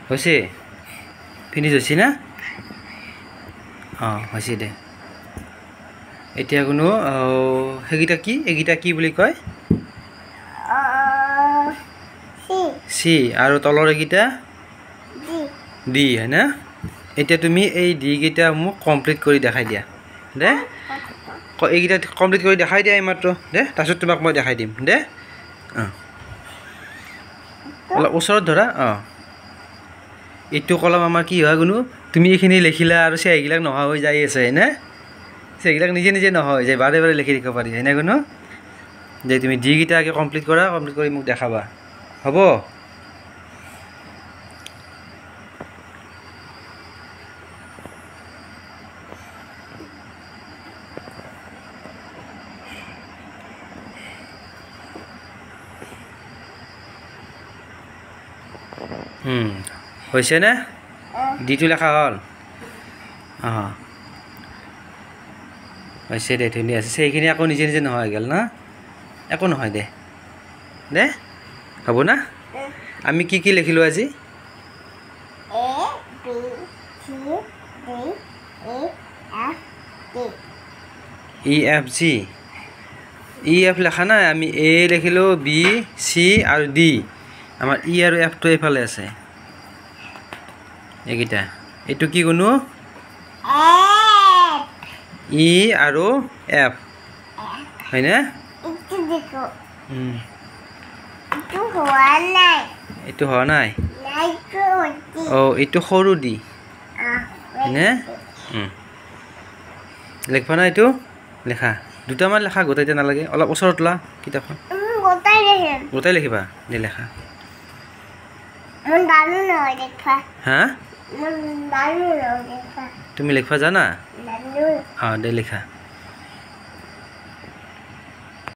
হৈছে, ফিনিছ হৈছে না? অঁ, হৈছে দে। এতিয়া কোনো সেইকেইটা কি, এইকেইটা কি বুলি কয়? চি। আৰু তলৰ এইকেইটা ডি, হয়নে? এতিয়া তুমি এই ডিকেইটা মোক কমপ্লিট কৰি দেখাই দিয়া দে। এইকেইটা কমপ্লিট কৰি দেখাই দিয়া এইমাত্ৰ দে, তাৰপিছত তোমাক মই দেখাই দিম দে। অঁ, অলপ ওচৰত ধৰা। অঁ, এইটো কলম আমাৰ কি হয় কোনো? তুমি এইখিনি লিখিলা আৰু চিয়াহীবিলাক নোহোৱা হৈ যাই আছে, হয়নে? চিয়াহীবিলাক নিজে নিজে নোহোৱা হৈ যায়, বাৰে বাৰে লিখি থাকিব পাৰি, হয়নে কোনো? যে তুমি যিকেইটা আগে কমপ্লিট কৰা, কমপ্লিট কৰি মোক দেখাবা, হ'ব? হৈছেনে? ডিটো লেখা হ'ল? অঁ, হৈছে দে, ধুনীয়া আছে। সেইখিনি আকৌ নিজে নিজে নোহোৱা হৈ গ'ল না? একো নহয় দে, দে হ'ব না? আমি কি কি লিখিলোঁ আজি? E F G. E F লেখা নাই আমি, এ লিখিলোঁ, বি, চি আৰু ডি। আমাৰ ই আৰু এফটো এইফালে আছে এইকেইটা। এইটো কি কোনো? ই আৰু এফ, হয়নে? এইটো হোৱা নাই। অঁ, এইটো সৰু ডি, হয়নে? লিখবা না এইটো? লেখা দুটামান লেখা, গোটাইতে নালাগে, অলপ ওচৰত লোৱা কিতাপখন। গোটাই লিখিবা দে, লেখা। হা, তুমি লিখবা জানা? অঁ, দে লিখা।